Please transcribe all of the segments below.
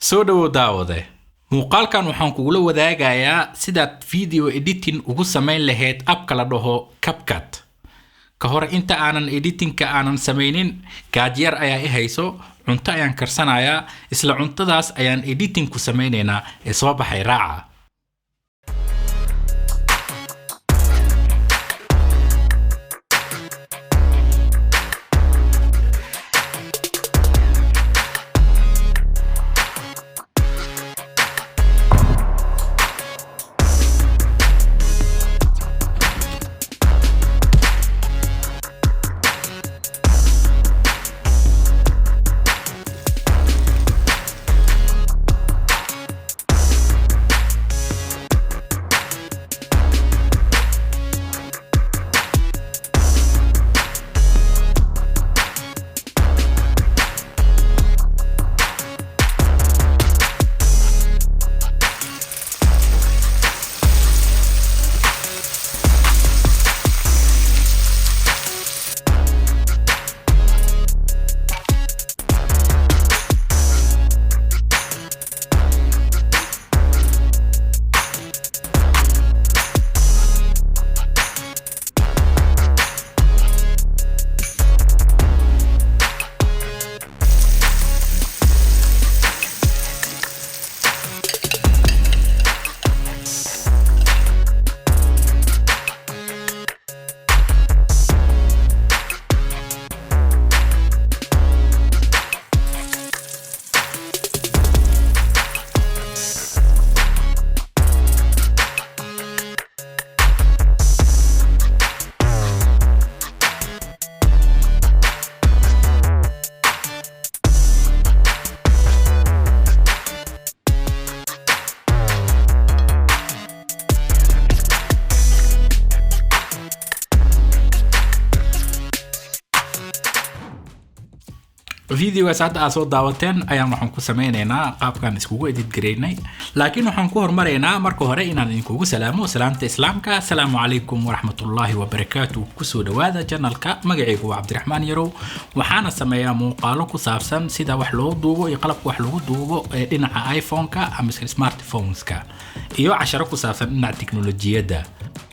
Soo dhowow daawade. Muuqaalkan waxaan kugula wadaagayaa sidaad video editing ugu samayn lahayd appka la dhaho CapCut. Ka hor inta aanan editingka aanan samaynin, gaajyar ayaa i hayso, cunto ayaan karsanayaa, isla cuntadaas ayaan editing ku samaynaynaa ee soo baxay raaca. Videogaas hadda aad soo daawateen ayaan waxaan ku sameynaynaa qaabkan iskugu edit gareynay, laakiin waxaan ku hormaraynaa marka hore inaan idinkugu salaamo salaamta Islaamka. Asalaamu calaykum waraxmatullaahi wabarakaatu. Kusoo dhawaada channelka. Magacaygu waa Cabdiraxmaan Yarow, waxaana sameeyaa muuqaalo ku saabsan sida wax loo duubo iyo qalabka wax lagu duubo ee dhinaca iPhone-ka ama smartphones-ka, iyo casharo ku saabsan dhinaca tiknolojiyadda.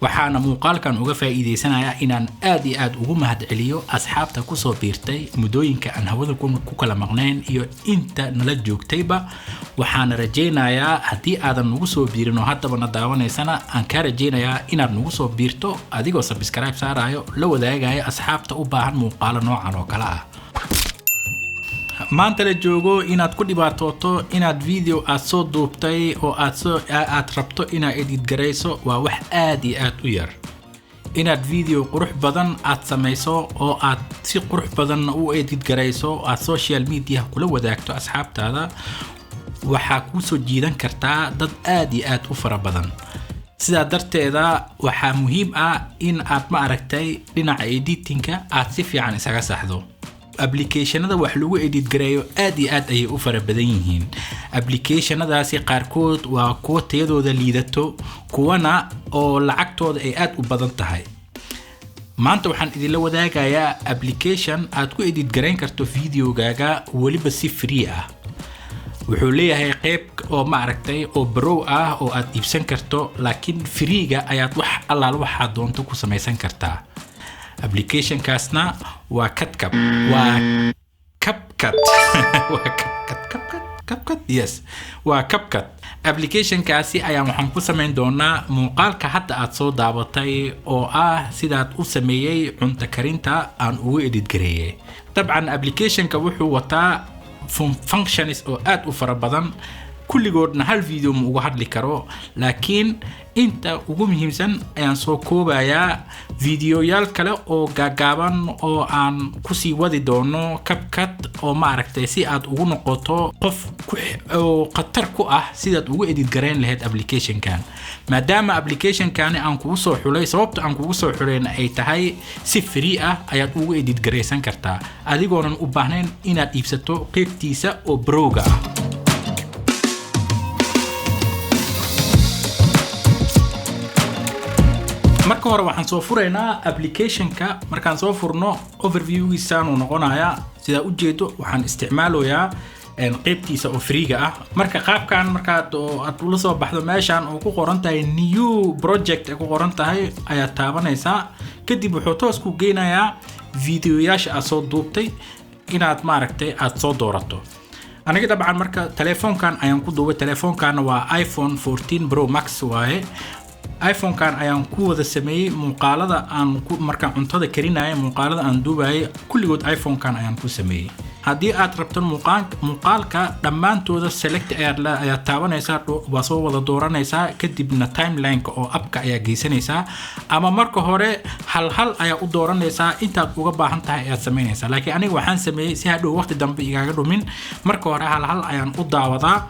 Waxaana muuqaalkan uga faa'iidaysanayaa inaan aad iyo aad ugu mahadceliyo asxaabta kusoo biirtay muddooyinka aan hawada ku kala maqnayn iyo inta nala joogtayba. Waxaana rajaynayaa haddii aadan nagu soo biirin oo haddaba na daawanaysana, aan kaa rajaynayaa inaad nagu soo biirto adigoo subscribe saarayo, la wadaagayo asxaabta u baahan muuqaalo noocan oo kale ah. Maanta la joogo inaad ku dhibaatooto inaad video aad soo duubtay oo aad rabto inaad edit garayso waa wax aad iyo aad u yar. Inaad video qurux badan aad samayso oo aad si qurux badan u edit garayso, aad social media kula wadaagto asxaabtaada, waxaa kuu soo jiidan kartaa dad aad iyo aad u fara badan. Sidaa darteeda waxaa muhiim ah in aad, ma aragtay, dhinaca editingka aad si fiican isaga saxdo. Applicationada wax lagu edit gareeyo aad iyo aad ayay u fara badan yihiin. Applicationadaasi qaarkood waa kuwo tayadooda liidato, kuwana oo lacagtooda ay aad u badan tahay. Maanta waxaan idinla wadaagayaa application aad ku edit garayn karto videogaaga, weliba si free ah. Wuxuu leeyahay qeyb oo, ma aragtay, oo pro ah oo aad iibsan karto, laakiin freega ayaad wax allaal waxaad doonto ku samaysan kartaa. Applicationkaasna waa CapCut, waa CapCut, waa CapCut, CapCut, CapCut, yes, waa CapCut. Applicationkaasi ayaan waxaan ku samayn doonaa muuqaalka hadda aad soo daabatay oo ah sidaad u sameeyey cunto karinta aan ugu edit gareeyay. Dabcan applicationka wuxuu wataa functions oo aad u fara badan, kulligoodna hal video ma uga hadli karo, laakiin inta ugu muhiimsan ayaan soo koobayaa. Videoyaal kale oo gaagaaban oo aan kusii wadi doono CapCut oo, ma aragtay, si aad ugu noqoto qof oo khatar ku ah sidaad ugu edit garayn lahayd applicationkan, maadaama applicationkani aan kugu soo xulay, sababta aan kugu soo xulayna ay tahay si free ah ayaad ugu edit garaysan kartaa adigoonan u baahnayn inaad iibsato qeybtiisa oo proga ah. Marka hore waxaan soo furaynaa applicationka. Markaan soo furno, overviewgiisaanuu noqonayaa. Sidaa ujeedo, waxaan isticmaalayaa Qeybtiisa oo free-ga ah. Marka qaabkan markaad oo aad ula soo baxdo, meeshan oo ku qoran tahay "new project" ay ku qoran tahay ayaad taabanaysaa. Kadib wuxuu toos ku geynayaa videoyaasha aad soo duubtay inaad maaragtay aad soo doorato. Aniga dabcan marka telefoonkan ayaan ku duubay. Telefoonkan waa iPhone 14 Pro Max waaye. iPhone-kan ayaan ku wada sameeyey muuqaalada aan ku markaan cuntada karinaya, muuqaalada aan duubayay, kulligood iPhone-kan ayaan ku sameeyey. Haddii aad rabto muuqaalka dhammaantooda, select ayaad taabanaysaa, waa soo wada dooranaysaa, kadibna timeline-ka oo app-ka ayaa geysanaysaa, ama marka hore hal hal ayaa u dooranaysaa, intaad uga baahan tahay ayaad samaynaysaa. Laakiin aniga waxaan sameeyey si hadhow waqti dambe igaaga dhumin, marka hore hal hal ayaan u daawadaa,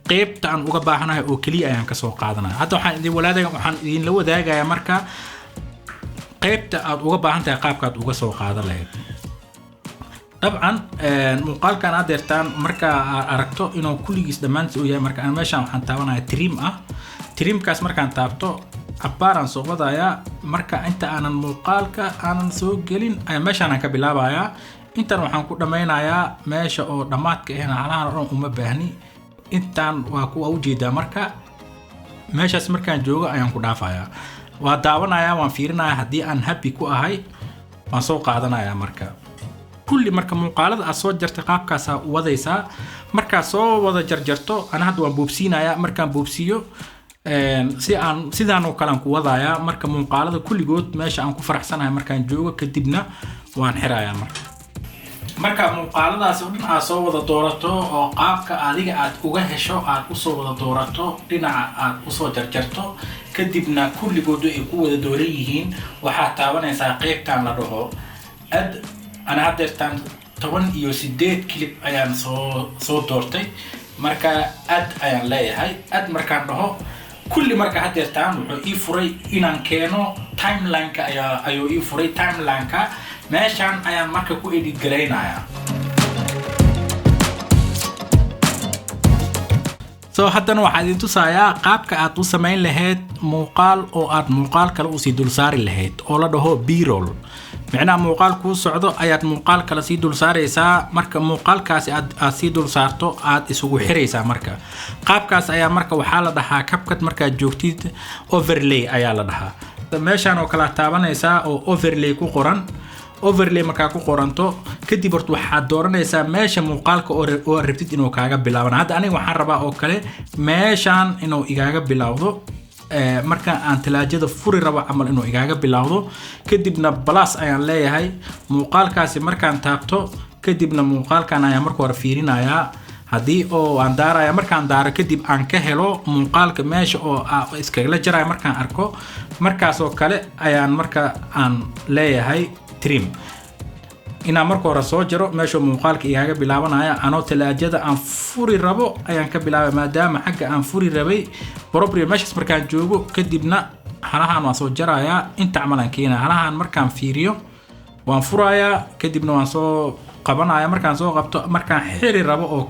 qeybta aan uga baahanahay oo keliya ayaan kasoo qaadanaya. Hadda waxaan idinla wadaagayaa marka qeybta aad uga baahan tahay qaabkaad uga soo qaadan lahayd. Dabcan muuqaalkan aad deertaan marka aad aragto inuu kulligiis dhammaantiis uu yahay, marka aan meeshaan waxaan taabanaya trim ah. Trim-kaas markaan taabto, cabbaaraan soo wadayaa. Marka inta aanan muuqaalka aanan soo gelin ayaa meeshaan aan ka bilaabayaa, intan waxaan ku dhammaynayaa meesha oo dhammaadka ahna. Halahan oo dhan uma baahni, intaan waa kuwa ujeedaa. Marka meeshaas markaan joogo ayaan ku dhaafayaa, waa daawanayaa, waan fiirinayaa. Haddii aan happy ku ahay, waan soo qaadanayaa. Marka kulli marka muuqaalada aad soo jartay qaabkaasaa u wadaysaa. Markaad soo wada jarjarto, ana hadda waan boobsiinayaa. Markaan boobsiiyo, si aan sidaan oo kale aan ku wadayaa. Marka muuqaalada kulligood meesha aan ku faraxsanahay markaan joogo, kadibna waan xirayaa. Marka muuqaaladaasi oo dhan aad soo wada doorato oo qaabka adiga aad uga hesho aad usoo wada doorato, dhinaca aad usoo jarjarto, kadibna kulligood ay ku wada dooran yihiin, waxaad taabanaysaa qeybtan la dhaho "add". Ana haddeertaan 18 clip ayaan soo doortay. Marka "add" ayaan leeyahay. "Add" markaan dhaho kulli, marka haddeertaan wuxuu ii furay inaan keeno timeline-ka ayaa ayuu ii furay. Timeline-ka meeshaan ayaan marka ku edit garaynayaa. So haddana waxaa idin tusayaa qaabka aad u samayn lahayd muuqaal oo aad muuqaal kale usii dulsaari lahayd oo la dhaho B-roll. Micnaha muuqaal kuu socdo ayaad muuqaal kale sii dul saaraysaa. Marka muuqaalkaasi aad sii dul saarto, aad isugu xiraysaa. Marka qaabkaas ayaa marka waxaa la dhahaa CapCut markaad joogtid overlay ayaa la dhahaa. Meeshaan oo kala taabanaysaa oo "overlay" ku qoran. "Overlay" markaa ku qoranto kadib, horta waxaad dooranaysaa meesha muuqaalka oo rabtid inuu kaaga bilaaban. Hadda aniga waxaan rabaa oo kale meeshaan inuu igaaga bilowdo, marka aan talaajada furi rabo camal inuu igaaga bilowdo. Kadibna plus ayaan leeyahay. Muuqaalkaasi markaan taabto kadibna, muuqaalkan ayaan marka hore fiirinayaa haddii oo aan daaraya. Markaan daaro kadib, aan ka helo muuqaalka meesha oo iskagala jaraya markaan arko, markaas oo kale ayaan marka aan leeyahay trim, inaan marka hore soo jaro meeshuu muuqaalka igaaga bilaabanaya. Anoo talaajada aan furi rabo ayaan ka bilaabay, maadaama xagga aan furi rabay proprio meeshaas markaan joogo. Kadibna halahan waan soo jarayaa, inta camal aan keenaya. Halahan markaan fiiriyo, waan furayaa, kadibna waan soo qabanaya. Markaan soo qabto, markaan xiri rabo oo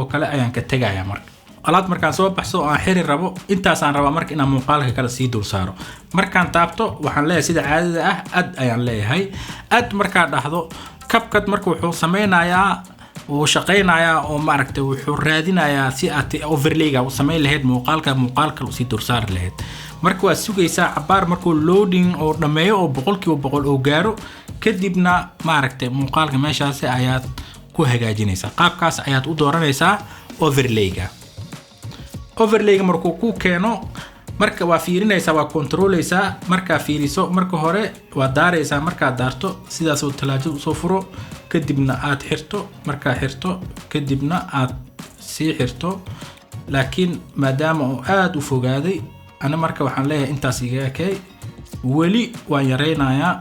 kale ayaan ka tegaya. Marka alaad markaan soo baxso oo aan xiri rabo, intaasaan rabaa marka inaan muuqaalka kale sii dul saaro. Markaan taabto, waxaan leeyahay sida caadada ah "add" ayaan leeyahay. "Add" markaad dhahdo, CapCut marka wuxuu sameynayaa, wuu shaqaynayaa oo maaragtay wuxuu raadinayaa si aad overlay-ga u samayn lahayd, muuqaalka muuqaal kale usii dulsaari lahayd. Marka waad sugaysaa cabaar. Markuu loading oo dhammeeyo oo 100% oo gaaro, kadibna maaragtay muuqaalka meeshaasi ayaad ku hagaajinaysaa. Qaabkaas ayaad u dooranaysaa overlay-ga. Overlay-ga markuu ku keeno, marka waa fiirinaysaa, waa control-eysaa. Markaa fiiriso, marka hore waa daaraysaa. Markaad daarto, sidaasoo talaajada usoo furo, kadibna aad xirto. Markaa xirto kadibna aad sii xirto. Laakiin maadaama uu aada u fogaaday, ani marka waxaan leeyahay intaas iga ekay. Weli waan yaraynayaa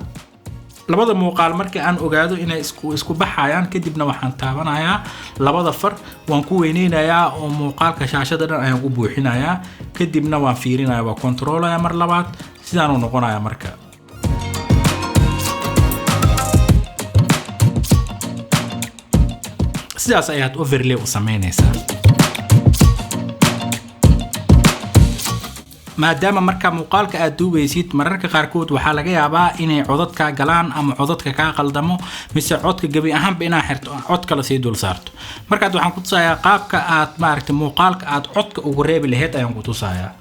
labada muuqaal. Markii aan ogaado inay isku baxayaan, kadibna waxaan taabanayaa labada far, waan ku weyneynayaa oo muuqaalka shaashada dhan ayaan ku buuxinayaa. Kadibna waan fiirinaya, waa control-aya mar labaad, sidaanuu noqonaya. Marka sidaas ayaad overlay u sameynaysaa. Maadaama marka muuqaalka aad duubaysid, mararka qaarkood waxaa laga yaabaa inay codadkaa galaan ama codadka kaa qaldamo, mise codka gebi ahaanba inaa xirto, cod kale sii dul saarto. Markaad waxaan ku tusayaa qaabka aad maaragtay muuqaalka aad codka ugu reebi lahayd ayaan ku tusayaa.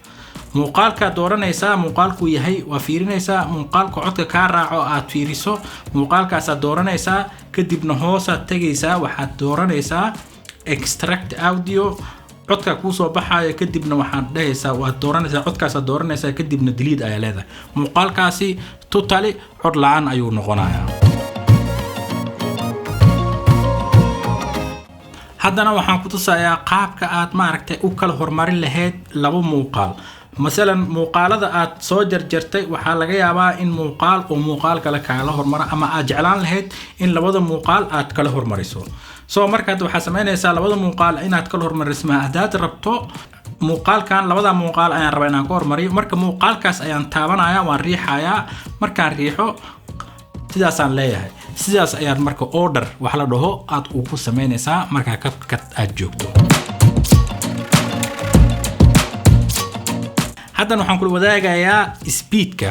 Muuqaalkaad dooranaysaa, muuqaalkuu yahay waa fiirinaysaa. Muuqaalka codka kaa raaco aad fiiriso, muuqaalkaasaad dooranaysaa. Kadibna hoosaad tegaysaa, waxaad dooranaysaa extract audio. Codka kuusoo baxaayo, kadibna waxaad dhahaysaa, waad dooranaysaa, codkaasaad dooranaysaa, kadibna delete ayaa leedahay. Muuqaalkaasi totally cod la-aan ayuu noqonayaa. Haddana waxaan ku tusayaa qaabka aad maaragtay u kala horumarin lahayd laba muuqaal. Masalan, muuqaalada aad soo jarjartay waxaa laga yaabaa in muuqaal oo muuqaal kale kaala hormaro, ama aad jeclaan lahayd in labada muuqaal aad kala hormariso. So marka hadda waxaad samaynaysaa labada muuqaal inaad kala hormariso. Ma haddaad rabto muuqaalkan, labada muuqaal ayaan rabaa inaan ka hormariyo. Marka muuqaalkaas ayaan taabanaya, waan riixayaa. Markaan riixo, sidaasaan leeyahay. Sidaas ayaad marka order wax la dhaho aad ugu samaynaysaa markaa CapCut aad joogto. Haddana waxaan kula wadaagayaa speedka.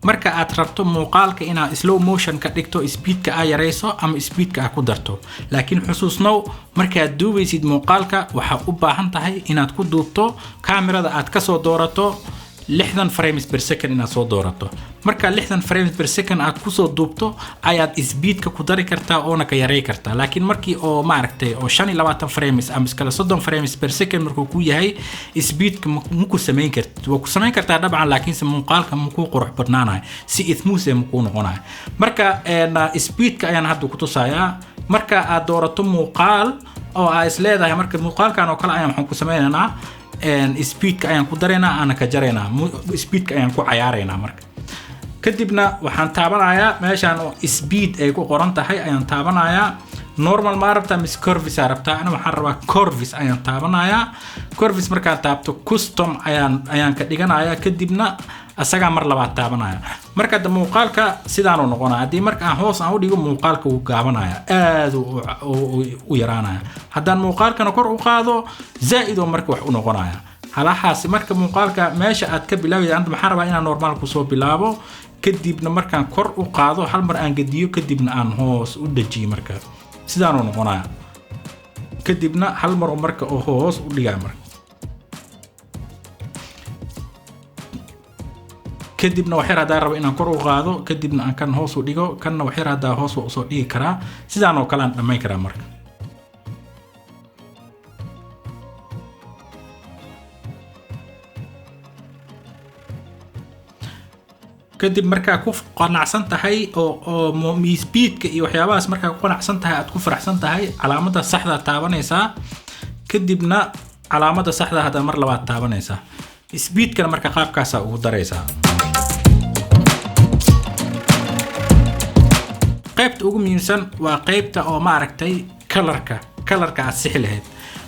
Marka aad rabto muuqaalka inaad slow motion ka dhigto, speedka aa yarayso ama speedka aa ku darto. Laakiin xusuusnow, markaad duubaysid muuqaalka waxaa u baahan tahay inaad ku duubto kaamirada aad kasoo doorato 60 frames per second inaad soo doorato. Marka 60 frames per second aad kusoo duubto ayaad speedka ku dari kartaa oona ka yaray kartaa. Laakiin markii oo maaragtay oo 25 frames ama iskale 30 frames per second markuu ku yahay, speedka maku samayn kartid. Waa ku samayn kartaa dabcan, laakiinse muuqaalka makuu qurux badnaanayo, si smooth eh makuu noqonayo. Marka speedka ayaan hadda ku tusayaa. Marka aad doorato muuqaal oo aa is leedahay, marka muuqaalkan oo kale ayaan waxaan ku sameynaynaa speedka ayaan ku daraynaa aana ka jaraynaa, speedka ayaan ku cayaaraynaa. Marka kadibna waxaan taabanayaa meeshaan oo speed ay ku qoran tahay ayaan taabanayaa. Normal ma rabtaa mise curves aa rabtaa? Ana waxaan rabaa curves ayaan taabanayaa. Curves markaan taabto, custom ayaan ka dhiganayaa. Kadibna asagaa mar labaad taabanaya. Marka hadda muuqaalka sidaanuu noqonaya. Haddii marka aan hoos aan u dhigo, muuqaalka wuu gaabanaya, aad u yaraanaya. Haddaan muuqaalkana kor u qaado, zaa'id oo marka wax u noqonaya halahaasi. Marka muuqaalka meesha aad ka bilaabaysa, anta maxaan rabaa inaan normal kusoo bilaabo, kadibna markaan kor u qaado hal mar aan gediyo, kadibna aan hoos u dejiyo. Marka sidaanuu noqonaya. Kadibna hal mar oo marka oo hoos u dhigaya. Marka kadibna waxyar haddaan rabo inaan kor u qaado, kadibna aan kan hoos u dhigo, kanna waxyar haddaa hoos waa usoo dhigi karaa. Sidaan oo kale aan dhammayn karaa marka. Kadib markaa ku qanacsan tahay oo speedka iyo waxyaabahaas markaa ku qanacsan tahay, aad ku faraxsan tahay, calaamadda saxda taabanaysaa. Kadibna calaamadda saxda haddana mar labaad taabanaysaa. Speedkana marka qaabkaasaa ugu daraysaa. Qaybta ugu muhiimsan waa qaybta oo maaragtay colorka, colorka aad sixi lahayd.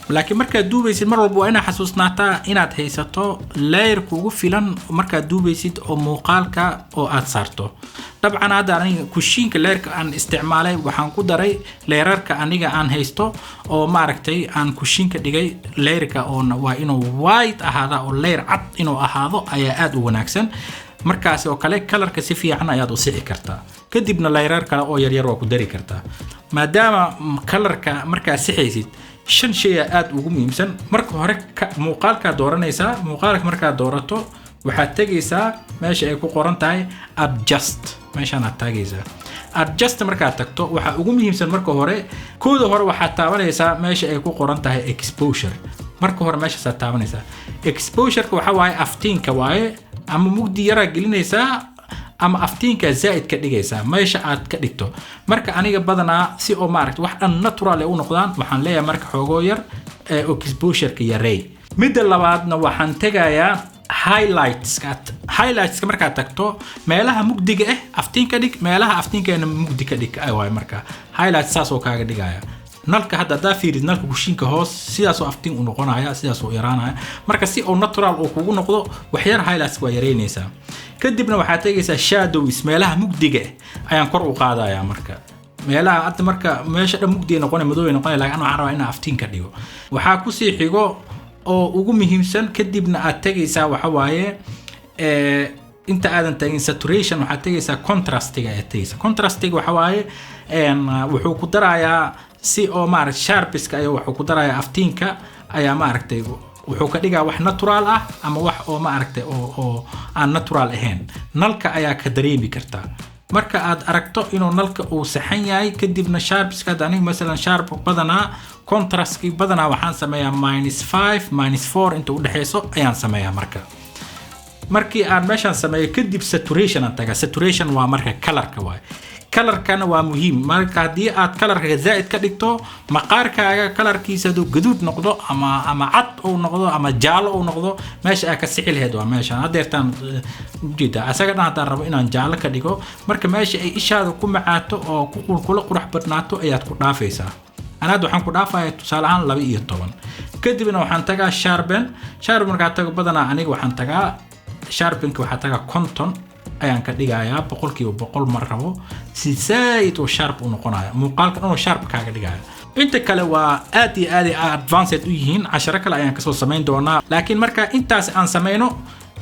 Laakiin markaad duubaysid, mar walba waa inaad xasuusnaataa inaad haysato layer kugu filan markaad duubaysid oo muuqaalka oo aad saarto. Dabcan hadda aniga kushiinka layerka aan isticmaalay waxaan ku daray layerarka aniga aan haysto oo maaragtay aan kushiinka dhigay. Layerka oo waa inuu white ahaada oo layer cad inuu ahaado ayaa aad u wanaagsan. Markaas oo kale colorka si fiican ayaad u sixi kartaa. Kadibna layerar kale oo yaryar waa ku dari kartaa. Maadaama colorka markaad sixaysid, shan shay aa aad ugu muhiimsan. Marka hore muuqaalkaad dooranaysaa. Muuqaalka markaad doorato, waxaad tegaysaa meesha ay ku qoran tahay adjust. Meeshaan aad taagaysaa. Adjust markaad tagto, waxaa ugu muhiimsan marka hore, kooda hore waxaad taabanaysaa meesha ay ku qoran tahay exposure. Marka hore meeshaasaad taabanaysaa. Exposureka waxaa waaye aftiinka waaye, ama mugdi yaraa gelinaysaa ama aftiinka zaa'id ka dhigaysaa meesha aad ka dhigto. Marka aniga badanaa si oo maaragta wax dhan natural ay u noqdaan, waxaan leeyahay marka xoogoo yar exposureka yareey. Midda labaadna waxaan tegayaa highlightska. Highlightska markaad tagto, meelaha mugdiga ah aftiin ka dhig, meelaha aftiinkeena mugdi ka dhig waay. Marka highlight saas oo kaaga dhigaya. Nalka hadda haddaa fiirid, nalka kushiinka hoos sidaasoo aftiin u noqonaya, sidaasoo yaraanaya. Marka si oo natural uu kugu noqdo, waxyar highlights waa yareynaysaa. Kadibna waxaad tegaysaa shadows. Meelaha mugdiga ah ayaan kor u qaadaya. Marka meelaha hadda marka meesha dhan mugdi noqonay, madow noqonay, laakiin waxaan rabaa inaan aftiin ka dhigo. Waxaa kusii xigo Oo ugu muhiimsan kadibna aad tegaysaa waxa waaye, inta aadan tagin saturation, waxaad tegaysaa contrastiga ayaad tegaysaa. Contrastiga waxa waaye wuxuu ku darayaa si oo maaragtay sharpiska ayaa wuxuu ku darayaa, aftiinka ayaa maaragtay wuxuu ka dhigaa wax natural ah ama wax oo maaragtay oo aan natural ahayn. Nalka ayaa ka dareemi kartaa marka aad aragto inuu nalka uu saxan yahay. Kadibna sharpiska hadda aniga masalan sharp badanaa, contrastki badanaa waxaan sameeyaa -5, -4 inta udhexeyso ayaan sameeyaa. Marka markii aan meeshaan sameeyo kadib, saturation aan tagaa. Saturation waa marka colorka waaye, colorkana waa muhiim. Marka haddii aad colorka zaa'id ka dhigto, maqaarkaaga colorkiisa hadduu gaduud noqdo ama cad uu noqdo ama jaallo uu noqdo, meesha aad ka sixi lahayd waa meeshaan haddeertaan ujeedaa. Asaga dhan haddaan rabo inaan jaallo ka dhigo, marka meesha ay ishaada ku macaato oo kula qurux badnaato ayaad ku dhaafaysaa. Ana hadda waxaan ku dhaafaya tusaale ahaan 12. Kadibna waxaan tagaa sharpen. Sharpen markaa tago, badanaa aniga waxaan tagaa sharpenka, waxaa tagaa 50 ayaan ka dhigayaa, 100% ma rabo, si zaa'id oo sharp u noqonaya muuqaalka dhan oo sharp kaaga dhigaya. Inta kale waa aad iyo aad ay advanced u yihiin, casharo kale ayaan kasoo samayn doonaa. Laakiin marka intaas aan samayno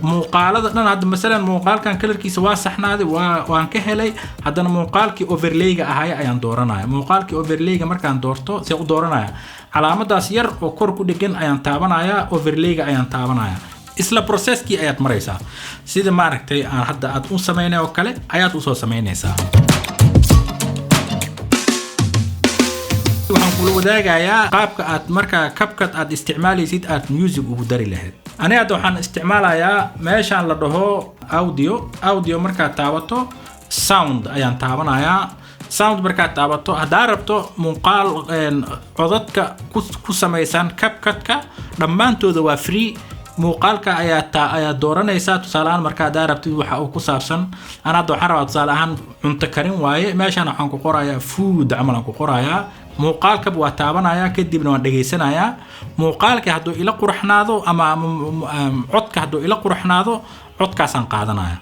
muuqaalada dhan, hadda masalan muuqaalkan colorkiisa waa saxnaaday, waan ka helay. Haddana muuqaalkii overlayga ahay ayaan dooranaya. Muuqaalkii overlayga markaan doorto, see u dooranaya? Calaamadaas yar oo kor ku dhegan ayaan taabanaya, overlayga ayaan taabanaya. Isla processkii ayaad maraysaa, sida maaragtay aan hadda aad u samaynay oo kale ayaad usoo samaynaysaa. Waxaan kula wadaagayaa qaabka aad markaa CapCut aad isticmaalaysid aad music ugu dari lahayd. Aniga hadda waxaan isticmaalayaa meeshaan la dhaho audio. Audio markaad taabato, sound ayaan taabanayaa. Sound markaad taabato, haddaa rabto muuqaal, codadka ku samaysan CapCut-ka dhammaantooda waa free. Muuqaalka ayaa dooranaysaa. Tusaale ahaan marka haddaa rabtid waxa uu ku saabsan, ana hadda waxaan rabaa tusaale ahaan cunto karin waaye. Meeshaan waxaan ku qorayaa food camal aan ku qorayaa. Muuqaalkaba waa taabanayaa, kadibna waan dhegaysanayaa. Muuqaalka hadduu ila qurxnaado ama codka hadduu ila qurxnaado, codkaasaan qaadanaya.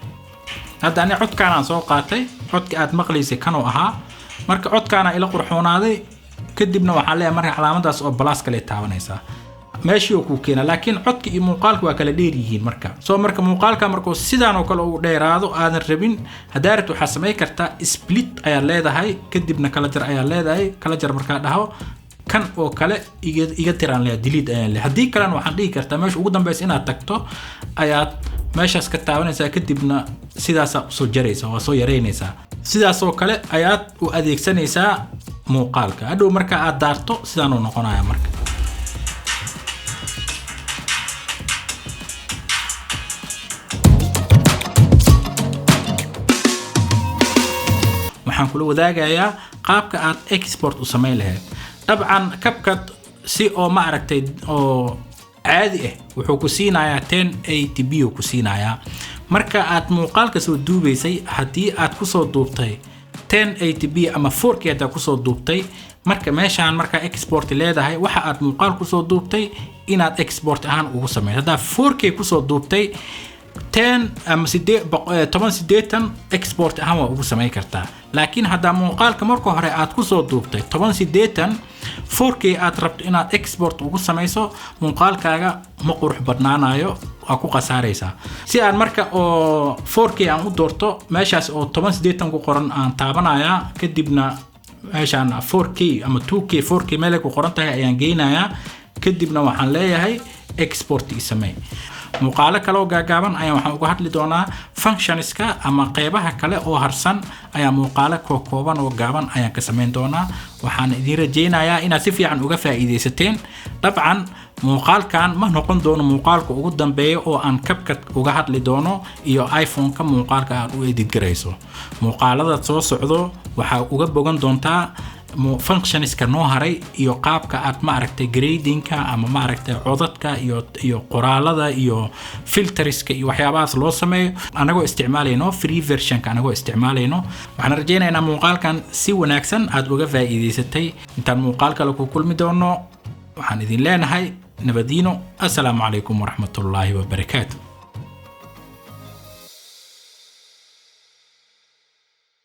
Hadda ani codkaanaan soo qaatay, codka aad maqlaysay kanuu ahaa. Marka codkaana ila qurxoonaaday, kadibna waxaan leeyahay marka calaamadaas oo plus kale taabanaysaa, meeshii uu kuu keena. Laakiin codka iyo muuqaalka waa kala dheer yihiin. Marka soo marka muuqaalka markuu sidaan oo kale uu dheeraado aadan rabin, haddaa rabto waxaa samayn kartaa split ayaad leedahay, kadibna kala jar ayaad leedahay. Kala jar markaa dhaho, kan oo kale iga tiraan leeyahay, delete ayaan leeyahay. Haddii kalena waxaan dhihi kartaa meesha ugu dambeysa inaad tagto ayaad meeshaas ka taabanaysaa, kadibna sidaasaa usoo jaraysa, waa soo yaraynaysaa. Sidaas oo kale ayaad u adeegsanaysaa muuqaalka. Hadhow marka aad daarto, sidaanuu noqonaya marka. Waxaan kula wadaagayaa qaabka aad export u samayn lahayd. Dabcan CapCut si oo ma aragtay oo caadi ah wuxuu ku siinayaa 1080p uu ku siinayaa. Marka aad muuqaalka soo duubaysay, haddii aad kusoo duubtay 1080p ama 4K haddaad kusoo duubtay, marka meeshaan markaa export leedahay, waxa aad muuqaal kusoo duubtay inaad export ahaan ugu samayso. Haddaa 4K kusoo duubtay, 10 ama 1080 export ahaan waa ugu samayn kartaa. Laakiin haddaa muuqaalka marka hore aad kusoo duubtay 1080, 4K aad rabto inaad export ugu samayso, muuqaalkaaga ma qurux badnaanayo, waa ku khasaaraysaa. Si aan marka oo 4K aan u doorto, meeshaas oo 1080 ku qoran aan taabanayaa, kadibna meeshaan 4K ama 2K, 4K meelay ku qoran tahay ayaan geynayaa, kadibna waxaan leeyahay export i samee. Muuqaalo kale oo gaagaaban ayaan waxaan uga hadli doonaa functionska ama qeybaha kale oo harsan ayaa muuqaalo kookooban oo gaaban ayaan ka samayn doonaa. Waxaan idiin rajaynayaa inaad si fiican uga faa'iidaysateen. Dabcan muuqaalkan ma noqon doono muuqaalka ugu dambeeya oo aan CapCut uga hadli doono iyo iPhone-ka muuqaalka aad u edit garayso. Muuqaalada soo socdo waxaa uga bogan doontaa functionska noo haray iyo qaabka aad ma aragtay gradingka ama ma aragtay codadka iyo qoraalada iyo filterska iyo waxyaabahaas loo sameeyo, anagoo isticmaalayno free versionka anagoo isticmaalayno. Waxaan rajaynaynaa muuqaalkan si wanaagsan aad uga faa'iidaysatay. Intaan muuqaal kale ku kulmi doono, waxaan idin leenahay nabadiino. Assalaamu calaykum waraxmatullaahi wabarakaatu.